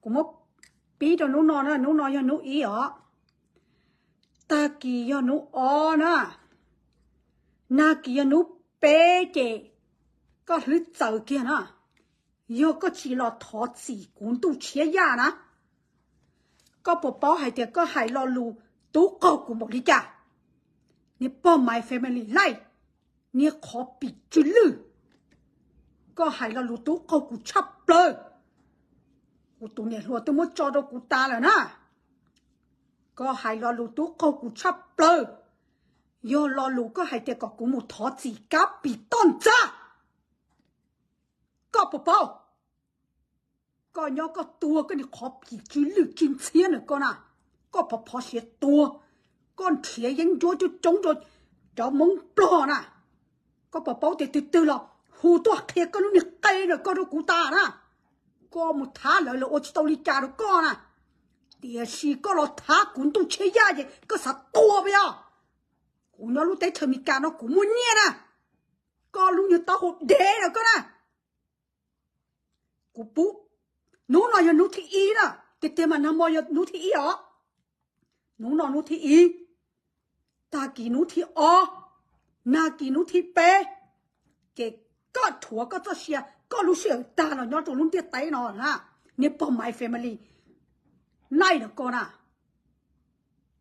Kuv muab pib rau hnub no na, hnub no yog hnub ib os, tag kis yog hnub ob na, nag kis yog hnub peb ces koj hlwb txaws kiag na. Yog koj tsis los thov txim kuv ntuj tshiab yaj na, koj puas paub hais tias koj hais lo lus tub qaug kuv npaum li cas? Niag pog My Family Life, niag qhov pim tsw lwj, koj hais lo lus tub qaug kuv tshaj plaws. Kuv tus niam hluas twb muab tso rau kuv tas lawm na. Koj hais lo lus tub qaug kuv tshaj plaws. Yog lo lus koj hais tias kom kuv mus thov txim kab pis toj ntxas. Koj puas paub? Koj nyob koj tuag koj niag qhov pim tsw lwj tsw ntxhiab na koj na. Koj phov phov siav tuag, koj nrhiav yeeb ncuab coob coob rau cov Hmoob Nplog na. Koj puas paub tias twg twg los hu tuaj qhia koj lub niag qe na koj rau kuv tas na? Koj mus thab lawv los ua tsis tau li cas rau koj na. Tiam sis koj los thab kuv ntuj tshiab yaj ces koj xav tuag puas yog? Kuv nyob lub teb chaws Amelikas no kuv muaj nyiaj na. Koj lub nyuag taub hau dev na koj na. Kuv pub, hnub no yog hnub thib ib na, tiag tiag mas nag hmo yog hnub thib ib os. Hnub no hnub thib ib, tag kis hnub thib ob, nag kis hnub thib peb, ces koj rhuav koj txoj sia koj lub sij hawm tag los nyob rau lub ntiaj teb no na, niag pog My Family Life no koj na.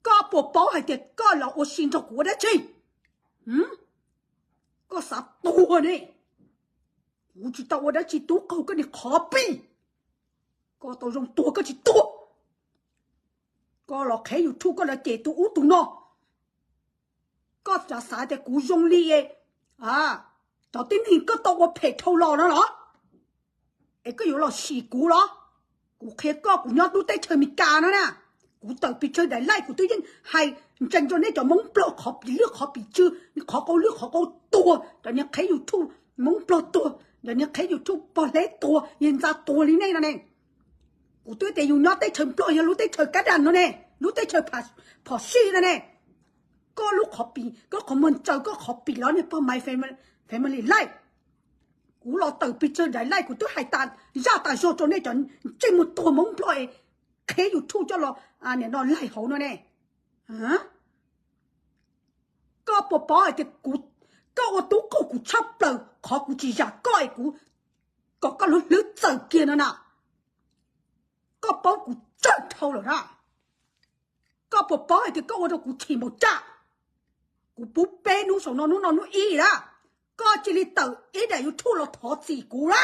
Koj puas paub hais tias koj los ua si nrog kuv ua dab tsi? Koj xav tuag ne. Kuv tsis tau ua dab tsi tub qaug koj niag qhov pim. Koj tau zoo tuag koj tsis tuag. Koj los qhev YouTube koj los cem tus ub tus no. Koj xav xav tias kuv zoo li cov tib neeg koj tau ua phem dhau los no los? Es koj yuav los sim kuv los? Kuv qhia koj kuv nyob lub teb chaws Amelikas no na, kuv tawm pes tsawg daim like kuv twb yeej hais ntseeg rau nej cov Hmoob Nplog qhov pim lwj qhov pim tsw, qhov qau lwj qhov qau tuag, cov niag qhev YouTube Hmoob Nplog tuag, cov niag qhev YouTube pog hleb tuag, yawg ntxa tuag li nej no ne. Kuv twb tias yus nyob teb chaws Nplog yog lub teb chaws kab dam no ne, lub teb chaws phom sij no ne. Koj lub qhov pim, koj qhov muag ntsaws, koj qhov pim los niag pog My Family Life. Kuv los tawm pes tsawg daim like kuv twb hais tas zaj tas zog rau nej cov ntsej muag tuag Hmoob Nplog es qheb YouTube coj los nim no laig hauv no ne. Koj puas paub hais tias koj ua tub qaug kuv tshaj plaws, qhov kuv tsis zam koj es kuv kom koj lub hlwb txawm kiag no na. Koj paub kuv tsawg dhau lawm na. Koj puas paub hais tias koj ua rau kuv chim npaum cas? Kuv pub peb hnub saum no, hnub no hnub ib na, koj cia li tawm ib daim YouTube los thov txim kuv na.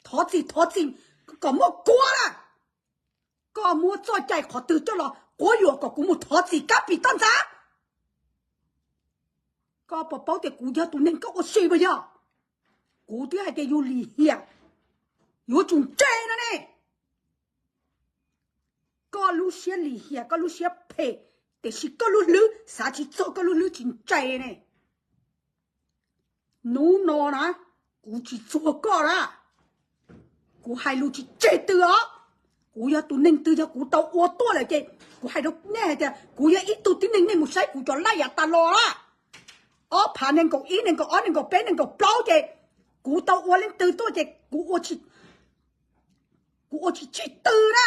Thov txim, thov txim kom muaj kuab na. Koj muab txoj cai qhov twg coj los quab yuam kom kuv mus thov txim kab pis toj ntxas? Koj puas paub tias kuv yog tus neeg koj ua si puas yog? Kuv twb hais tias yus lim hiam yuav tsum ntse no ne. Koj lub siab lim hiam, koj lub siab phem, tiam sis koj lub hlwb xav tsis txog, koj lub hlwb tsis ntse ne. Hnub no na, kuv tsis txuag koj na. Kuv hais lus tsis tseg twg os. Kuv yog tus neeg twg yog kuv tau ua tuaj lawm ces kuv hais rau nej hais tias kuv yog ib tug tib neeg, nej mus saib kuv cov laj yav tas los na, ob phav nees nkaum ib, nees nkaum ob, nees nkaum peb, nees nkaum plaub ces kuv tau ua leej twg tuaj ces kuv ua tsis tsim tw na.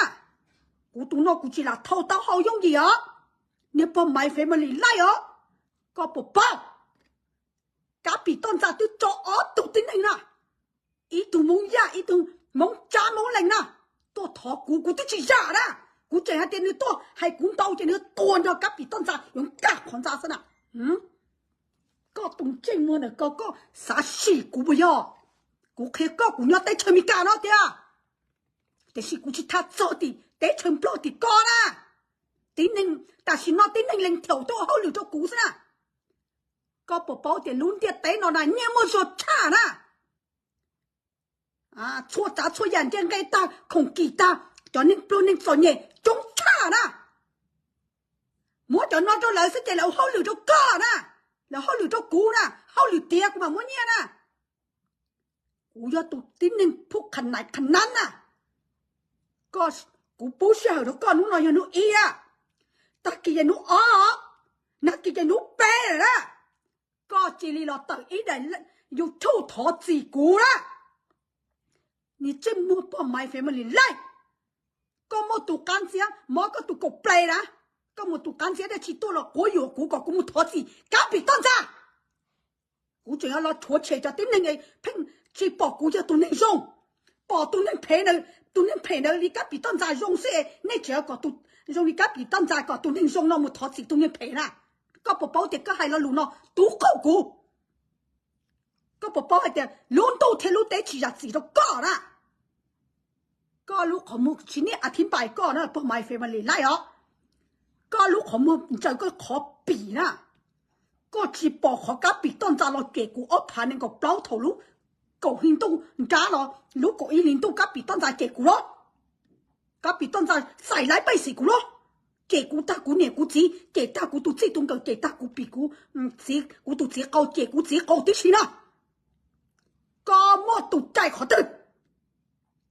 Kuv tus no kuv tsis lam thau taub hau yooj yim os. Niag pog My Family Life os, koj puas paub? Kab pis toj ntxas twb tso ob tug tib neeg na, ib tug Hmoob Yaj, ib tug Hmoob Tsab Hmoob Lees na, tuaj thov kuv, kuv twb tsis zam na. Kuv tseem hais tias nws tuaj hais kuv ntau ces nws tuag nrog kab pis toj ntxas yuav nkag qhov ntxa xwb na. Koj tus ntsej muag ntawm ko koj xav sim kuv puas yog? Kuv qhia koj kuv nyob teb chaws Amelikas no tiag, tiam sis kuv tsis tham txog tim teb chaws Nplog tim koj na. Tib neeg tam sim no tib neeg lees thaum tuaj ua hauj lwm rau kuv xwb na. Koj puas paub tias lub ntiaj teb no na nyiaj muaj zog tshaj na. Txhua tsav txhua yam nce nqe tag, khoom kim tag, cov neeg pluag neeg txom nyem coob tshaj na. Muab cov no rau lawv xwb ces lawv ua hauj lwm rau koj na, lawv hauj lwm rau kuv na, hauj lwm tiav kuv mam muab nyiaj na. Kuv yog tus tib neeg phuj qha naiv qha nab na. Kuv pub sij hawm rau koj, hnub no yog hnub ib a, tag kis ces hnub ob, nag kis ces hnub peb lawm na. Koj cia li los tawm ib daim YouTube thov txim kuv na. Nws tseem muaj pog My Family Live. Koj muaj tus qab ntxiab, mov koj tus kaum ples na, koj muaj tus qab ntxiab dab tsi tuaj los quab yuam kuv kom kuv mus thov txim Kab Pim Toj Ntxas? Kuv tseem yuav los rhuav tshem cov tib neeg pheej tsis pom kuv yog tus neeg zoo, pom tus neeg phem na, tus neeg phem ntawd li Kab Pim Toj Ntxas zoo xwb. Nej tseem kom tus zoo li Kab Pim Toj Ntxas kom tus neeg zoo no mus thov txim tus neeg phem na. Koj puas paub tias koj hais lo lus no tub quj kuv? Koj puas paub hais tias lub ntuj thiab lub teb tsis zam txim rau koj na? Koj lub qhov muag tsis niaj a thib npais koj na pog My Family Live os. Koj lub qhov muag ntsaws koj qhov pim na. Koj tsis pom qhov Kab Pim Toj Ntxas los cem kuv ob phav nees nkaum plaub thaum lub kaum hli ntuj nrab los lub kaum ib hli ntuj Kab Pim Toj Ntxas cem kuv los? Kab Pim Toj Ntxas xais laib pej xeem kuv los? Cem kuv tag kuv niam kuv txiv, cem tag kuv tus txij tus nkawm, cem tag kuv pim kuv txiv, kuv tus txiv qau, cem kuv txiv qau tib si na. Koj muaj tus cai qhov twg?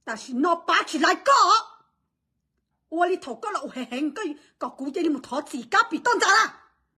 Tam sim no pab tsis laiv koj. Ua li thaum koj los ua heev heev kom kuv cia li mus thov txim Kab Pim Toj Ntxas na.